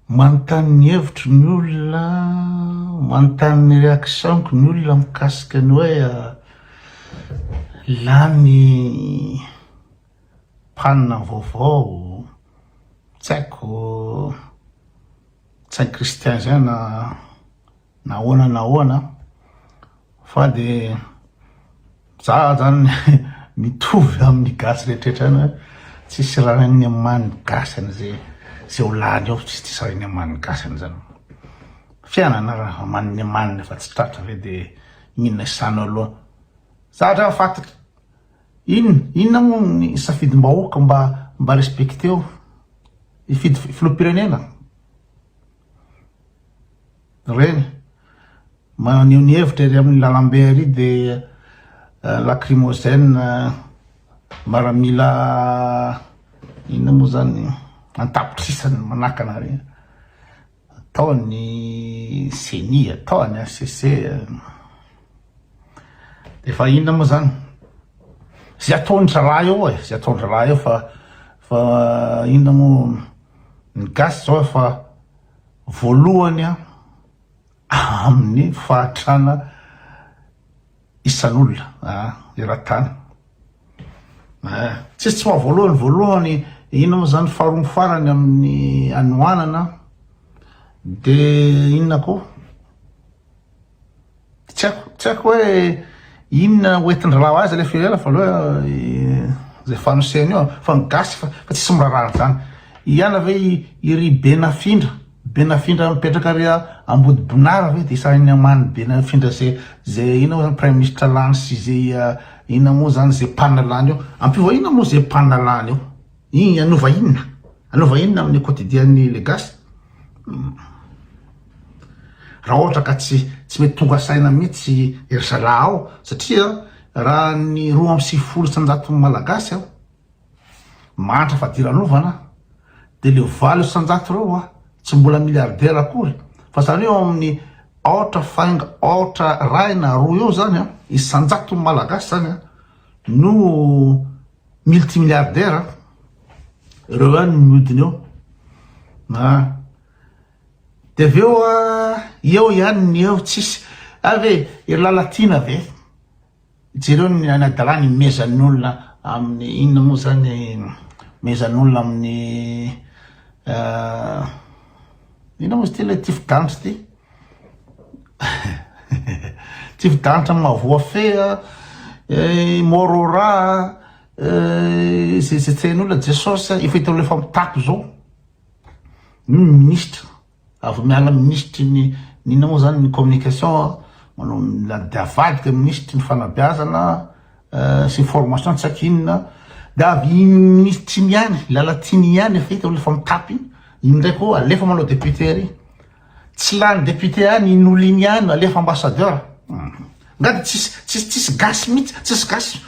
Manontany ny hevitro ny olona, manontany ny réaction-ko ny olona mikasika ny hoe lany mpanina vaovao, tsy haiko, Ntsay Christian zay na na ahoana na ahoana fa de za zany mitovy amin'ny gasy rehetrarehetra ihany hoe tsisy rariny aman'ny gasy an'izay zay ho lany eo, tsisy tsisy rariny aman'ny gasy an'izany. Fiainana raha aman'ny amaniny efa tsy tratra ve de inona isanao aloha. Zatra fantatra inona inona moa ny safidim-bahoaka mba mba respecteo hifidy filoham-pirenena. Reny, maneho ny hevitra ery amin'ny lalambe ery de lacrymogène maramila inona moa zany an-tapitrisany manakana ary atao ny ceni atao ny HCC de fa inona moa zany zay ataon-dry zalahy eo e zay ataon-dry zalahy eo fa fa inona moa ny gasy zao efa voalohany amin'ny fahantrana isan'olona eran-tany. Tsisy tsy maha voalohany voalohany inona moa zany faharoa farany amin'ny hanoanana de inona koa Tsy haiko, tsy haiko hoe inona ho entin-drahalahy ho azy ilay firenena fa aloha izay fanosehana io fa ny gasy fa fa tsisy miraharaha an'izany. Hiala ve i i ry Benafindra, Benafindra mipetraka ary Ambodibonara ve dia sahin'ny amany Benafindra zay zay inona moa zany praiminisitra lany sy zay inona moa zany zay mpanina lany eo. Ampiova inona moa zay mpanina lany eo? Iny hanova inona? Hanova inona amin'ny quotidien-ny le gasy? Raha ohatra ka tsy tsy mety tonga saina mihitsy ry zalahy ao satria raha ny 92% malagasy an mahantra fadiranovana de le 8% reo an tsy mbola milliardaire akory fa zany hoe eo amin'ny aotra faingo aotra ray na roa eo zany an isan-jaton'ny malagasy zany an no multimilliardaire ireo ihany no mihodina eo ah. De avy eo eo ihany ny eo tsisy avy e i Lalatiana ve jereo ny any adalàna imezan'ny olona amin'ny inona moa zany imezan'olona amin'ny inona moa izy ty le tifi-danitra ty tifi-danitra mahavoafehy Morora zay zay tsain'olona Jesosy efa hitan'olona efa mitapy zao Io ny minisitra, avy miala minisitry ny ny inona moa zany ny communication manao de avadika minisitry ny fanabeazana sy ny formation tsy haiko inona, de avy iny minisitry iny ihany Lalatiana iny ihany efa hita olo efa mitapy iny, iny ndray koa alefa manao député ary, tsy lany député any iny olo iny ihany alefa ambassadeur, nga de tsisy tsisy tsisy gasy mihitsy tsisy gasy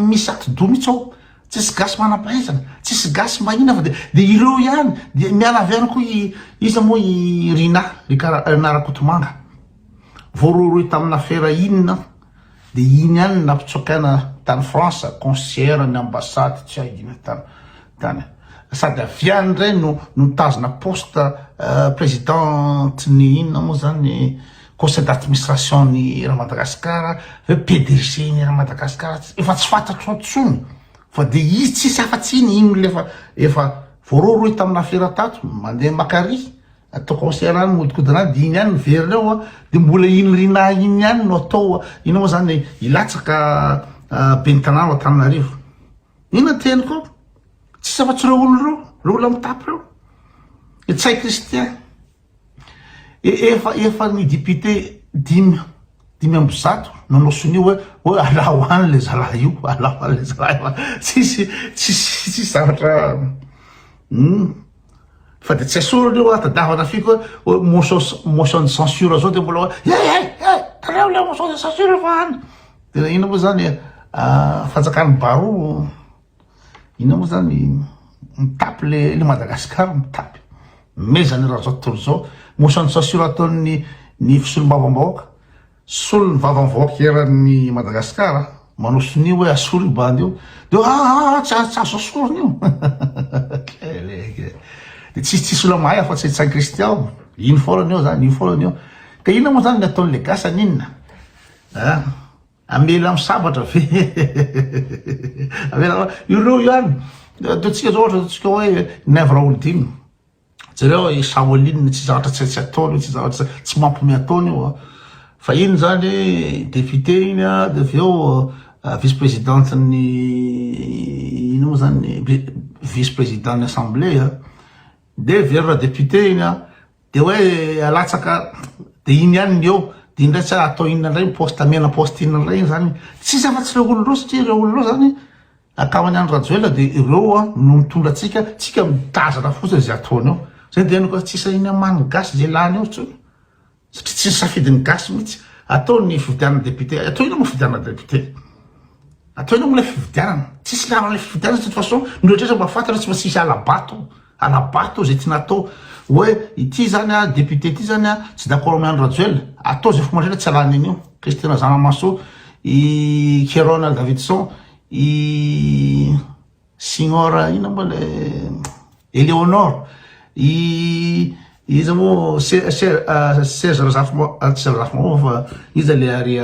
misy atidoha mihitsy ao. Tsisy gasy manam-pahaizana, tsisy gasy mahina fa de de ireo ihany, de miala avy any koa i iza moa i Rinah, Rinah Rakotomanga, voarohirohy tamina afera inona, de iny ihany no nampitsoakaina tany France, conseillère ny ambassade tsy hay inona tany tany, sady avy any indray no no nitazona poste présidente ny inona moa zany conseil d'administration ny Air Madagascar, hoe PDG ny Air Madagascar, efa tsy fantatro intsony fa de izy tsisy afa-tsy iny, iny olona efa efa voarohirohy tamina afera tato, mandeha maka ry, atao conseil any mihodinkodina any de iny ihany miverina eo an, de mbola iny Rinah iny ihany no atao inona moa zany hilatsaka ben'ny tanàna ao Antananarivo. Inona ny teniko eo? Tsisy afa-tsy ireo olona ireo, ireo olona mitapy ireo. I Ntsay Christian. Efa efa ny député 105 nanao sonia hoe hoe alao any le zalahy io, alao any le zalahy io. Tsisy tsisy tsisy zavatra hum fa de tsy asorana io tadiavana fiko hoe hoe motion motion de censure zao de mbola hoe eh eh eh aleo le motion de censure fa any. De inona moa zany fanjakan'ny baroa Inona moa zany mitapy le le Madagascar mitapy. Mezany raha zao tontolo zao. Motion de censure ataon'ny ny fisolombavambahoaka. Solon'ny vavam-vahoaka eran'ny Madagascar manao sonia hoe asory io bandy io. De ah ah ah tsy azo asorina io. Keleke. De tsisy tsisy olona mahay afa-tsy i Ntsay Christian. Iny foana eo zany, io foana eo. Ka inona moa zany ny ataon'le gasy aninona? Ah, amela amin'ny sabatra ve? Amela ireo ihany. Ataontsika zao ohatra ataontsika hoe Naivo Raholdina. Jereo i Shaolin tsy zavatra tsy tsy ataony io, tsy zavatra tsy mampiomehy ataony io a. Fa iny zany député iny a, de avy eo vice présidente ny ino moa zany vice président ny assemblée a, de verina député iny a, de hoe alatsaka de iny ihany ny eo, de iny ndray tsy atao inona ndray poste amena poste inona ndray iny zany, tsisy afa-tsy ireo olona ireo satria ireo olona ireo zany Akamany Andry Rajoelina dia ireo no mitondra antsika, tsika mitazana fotsiny izay ataony eo. Zay dia henoko tsy sahiny amany gasy izay lany eo intsony. Satria tsy nisafidy ny gasy mihitsy. Atao ny fifidianana député, atao inona moa fifidianana député? Atao inona moa ilay fifidianana? Tsisy ilana ilay fifidianana de toute façon, ny rehetra mba fantatra tsy maintsy hisy hala-bato. Hala-bato izay tiana atao. Hoe ity zany a député ity zany a tsy d'accord amin'i Andry Rajoelina, atao izay fomba rehetra tsy alany an'io. Christian Razanamahasoa, i Kerona Davidson, i Signor inona moa le Eleonore, i iza moa Serge Razafimahova, tsy Razafimahova fa iza le ary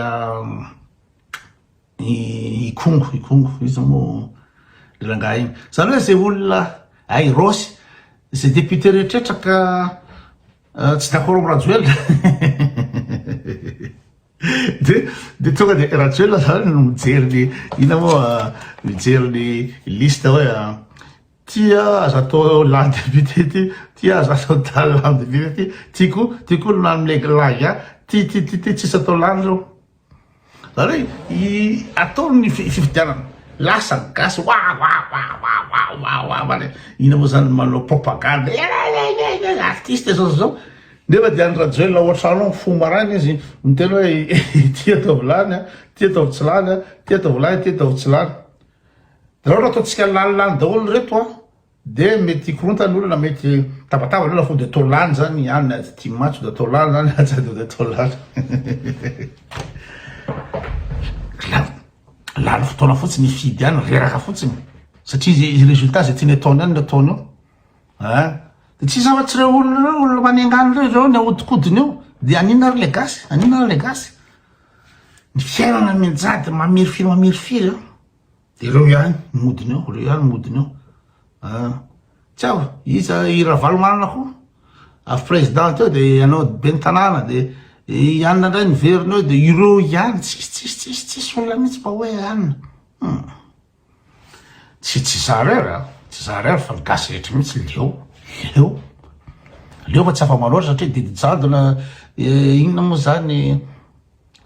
Ikongo, Ikongo, iza moa le rangahy iny. Zany hoe zay olona, ay Rossy, zay député rehetrarehetra ka tsy d'accord amin'i Rajoelina de de tonga de Rajoelina zany no mijery ny inona moa mijery ny liste hoe ty aza atao lany député ty, ty aza atao lany député ty, ty koa ty koa lany lagy ahy, ty ty ty ty tsisy atao lany reo. Zany hoe i ataony ny fifidianana lasa gasy wa wa wa wa wa wa wa wa le ina moa zany manao propagande eh artiste zao zao nefa dia Andry Rajoelina ao an-trano ao mifoha maraina izy miteny hoe ity ataovy lany a, ity ataovy tsy lany a, ity ataovy lany, ity ataovy tsy lany. De raha ohatra ataontsika lany lany daholo reto a. De mety hikorontana ny olona, mety tabataba ny olona fô de atao lany zany any atsy team matso de atao lany zany atsy de atao lany. Lany fotoana fotsiny hifidy any, reraka fotsiny satria ze résultat ze tiany ataony any no ataony eo. Ein! De tsisy afa-tsy reo olona reo, olona manengana reo, reo ny ahodikodiny eo. De aninona ary le gasy? Aninona ary le gasy? Ny fiainana mianjady mamirifiry mamirifiry an. De reo ihany ny modiny eo, reo ihany ny modiny eo. Ah, tsy aho, iza i Ravalomanana koa, avy président teo de hanao ben'ny tanàna de i anona indray niverina eo de ireo ihany, tsisy tsisy tsisy tsisy olona mihitsy mba hoe anona. Hum. Tsy tsy za irery a, tsy za irery fa ny gasy rehetra mihitsy leo, leo. Leo fa tsy afa-manoatra satria didy jadona eh, inona moa zany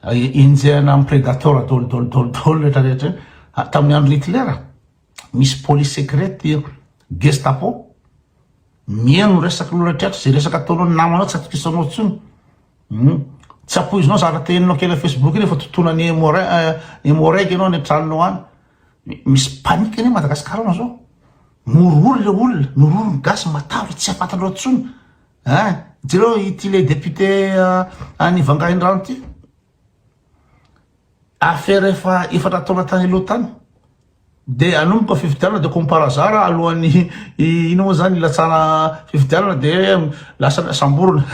Enjehina amin'ny predator daholo daholo daholo daholo rehetra rehetra io. Ah, tamin'ny andron'i Hitler, misy police secrète Gestapo mihaino resaky ny olona rehetra, zay resaka ataonao ny namanao tsy atokisanao intsony. Hmm. Tsy ampoizinao zavatra teneninao kely amin'ny Facebook iny efa totonan'ny hémorragie ianao any an-tranonao any. Misy panique anie Madagasikara ao zao. Mihorohoro le olona, mihorohoro ny gasy, matahotra tsy ahafantanao intsony. Hein! Jereo ity le député any Vangaindrano ity. Affaire efa efatra taona tany aloha tany. De anomboka fifidianana de comme par hasard alohan'ny ino moa zany ilatsana fifidianana de lasa samborina.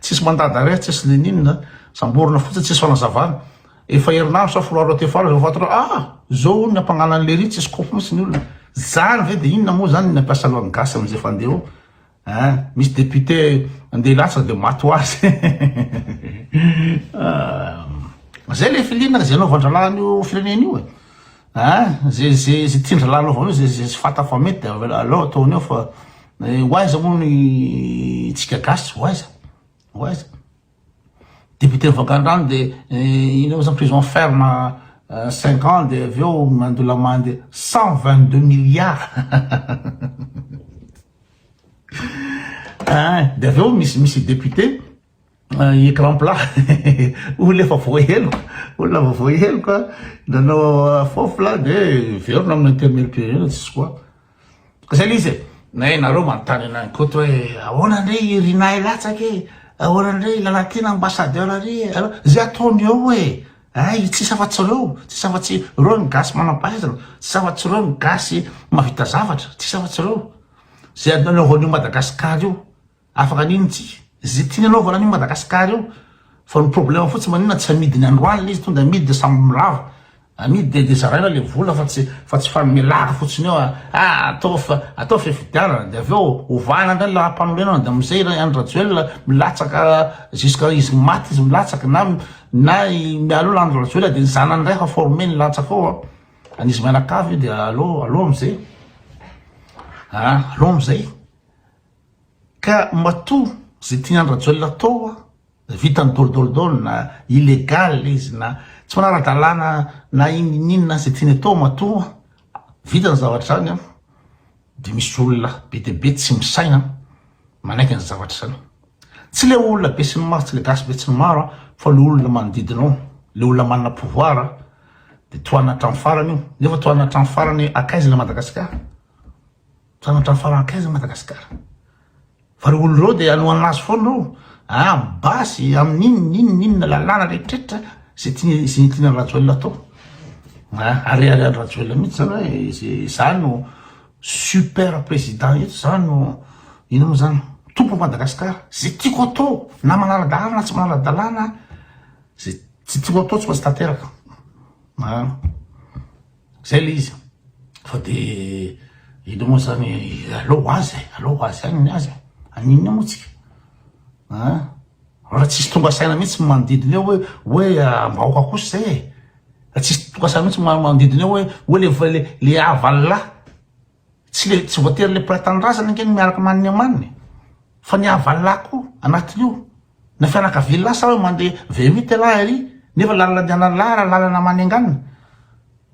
Tsisy mandat d'arrêt, tsisy n'inon'inona, samborina fotsiny tsisy fanazavana. Efa herinandro sa folo andro aty afara vao fantatra ah zao hono ny ampangana an'i lery tsisy kopy mihitsy ny olona. Zany ve de inona moa zany ny ampiasa lohan'ny gasy amin'izay fandeha eo. Hein, misy député andeha hilatsaka de maty ho azy. Zay le filina zay anaovan-drahalahy an'io firenena io e. Hein, zay zay zay tian-drahalahy anaovana io, zay zay tsy fantany fa mety de aleo ataony eo fa ho aiza moa ny tsika gasy, ho aiza, ho aiza. Député Vangaindrano de ino moa zany prison ferme 5 ans de avy eo mandoa lamandy 122 milliards. Hein, de avy eo misy misy député écran plat olona efa voaheloka, olona efa voaheloka nanao fôfla de verina amin'ny antenimieram-pirenena tsisy quoi. Zay le izy e! Na ianareo manontany anah ny Koto hoe ahoana ndray i Rinah latsaka e? Ahoana ndray i Lalatiana ambassadeur ry e? Zay ataony eo e! Ay tsisy afa-tsy ireo, tsisy afa-tsy ireo ny gasy manam-pahaizana, tsisy afa-tsy ireo ny gasy mahavita zavatra, tsisy afa-tsy ireo. Zay anaovan'io Madagascar io afaka an'ino tsika? Zay tiany anaovana an'io Madagascar io fa ny problème fotsiny maninona tsy amidiny androany le izy tonga amidy de samy mirava amidy de de zaraina le vola fa tsy fa tsy fanome laka fotsiny eo ah atao fa atao fifidianana de avy eo ovana indray ny lalam-panorenana de amizay i Andry Rajoelina milatsaka jusqu'à izy maty izy milatsaka na na mialoha Andry Rajoelina de ny zanany indray efa formé ny latsaka ao a. An'izy mianakavy io dia aleo aleo amizay ah aleo amizay ka matoa zay tian'i Andry Rajoelina atao a vitany daholo daholo daholo na illégal izy na tsy manara-dalàna na inoninona zay tiany atao matoa vita ny zavatra zany a de misy olona be dia be tsy misaina manaiky ny zavatra zany tsy le olona be sy ny maro tsy le gasy be tsy ny maro a fa le olona manodidina ao le olona manana pouvoir de tohanina hatramin'ny farany io nefa tohanina hatramin'ny farany akaiza le Madagasikara tohanina hatramin'ny farany akaiza Madagasikara fa reo olo reo de anohanana azy foana reo ah amin'ny basy amin'inona inona inona lalàna rehetrarehetra zay tiany zay tian'i Rajoelina atao ah ary ary Andry Rajoelina mihitsy zany hoe ze za no super président eto za no ino moa zany tompo Madagasikara zay tiako atao na manara-dalàna na tsy manara-dalàna zay tsy tiako atao tsy maintsy tanteraka ah zay le izy fa de ino moa zany aleo ho azy e aleo ho azy ihany ny azy e aninona moa tsika ah raha tsisy tonga saina mihitsy manodidina eo hoe hoe mba aoka kosa zay e raha tsisy tonga saina mihitsy manodidina eo hoe hoe le le le avalolahy Tsy le tsy voatery le mpiray tanindrazana ange no miaraka amaniny amaniny fa ny havan'lah koa anatin'io na fianakavian'lah sa hoe mandeha V8 elah ery nefa lalana andehanan'lah raha lalana manenganina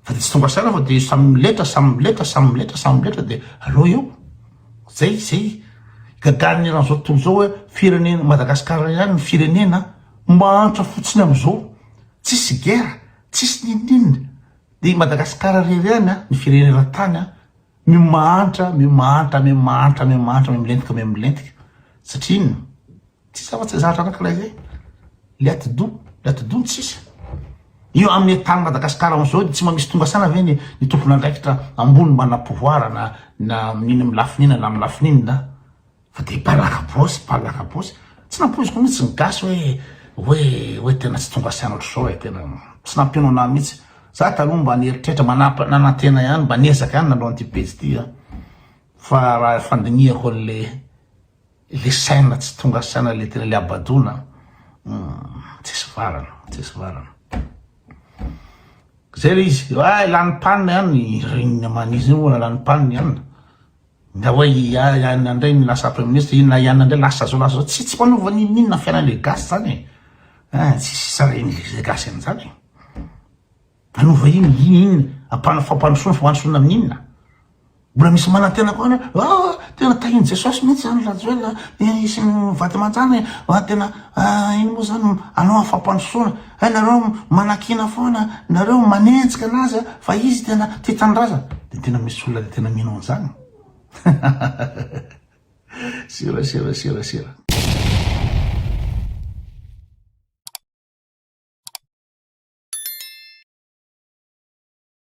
fa de tsy tonga saina fa de samy miletra samy miletra samy miletra samy miletra de aleo eo zay zay gagan'ny eran'izao tontolo izao hoe firenena Madagasikara ihany ny firenena mahantra fotsiny am'izao tsisy guerre tsisy n'inon'inona De i Madagascar rery ihany an, ny firenena eran-tany an, no mahantra, miha mahantra, miha mahantra, miha mahantra, miha milentika, miha milentika. Satria inona? Tsisy afa-tsy zavatra anankiray zay. Le atidoha, le atidoha no tsisy. Io amin'ny tany Madagascar amin'izao tsy mba misy tonga saina ve ny ny tompon'andraikitra ambony manana pouvoir na na amin'iny amin'ny lafiny ina na amin'ny lafiny inona? Fa dia balaka bôsy, balaka bôsy. Tsy nampoiziko mihitsy ny gasy hoe hoe hoe tena tsy tonga saina ohatr'izao e, tena tsy nampino anah mihitsy. Za taloha mba nieritreritra, manamp- nanantena ihany, mba niezaka ihany nanao an'ity pejy ity an. Fa raha fandinihako an'le le saina tsy tonga saina le tena le habadoana, hum, tsisy varana, tsisy varana. Zay le izy, ay lany panne ihany, ireny aman'izy iny moa lany panne ihany. Nga hoe i Ianona indray no lasa premier ministre, inona Ianona indray lasa zao lasa zao, tsy tsy manova n'inon'inona fiainan'le gasy zany e, ah tsisy sarihin'le gasy an'izany e, manova inona inona inona, fampandrosoana fampandrosoana amin'inona, mbola misy manantena koa any hoe ah tena tahin'i Jesosy mihitsy zany Rajoelina sy ny vady aman-janany ah tena ino moa zany hanao fampandrosoana, hay nareo manakiana foana, nareo manenjika anazy fa izy tena tia tanindrazana, de tena misy olona tena mino an'izany. Sira sira sira sira.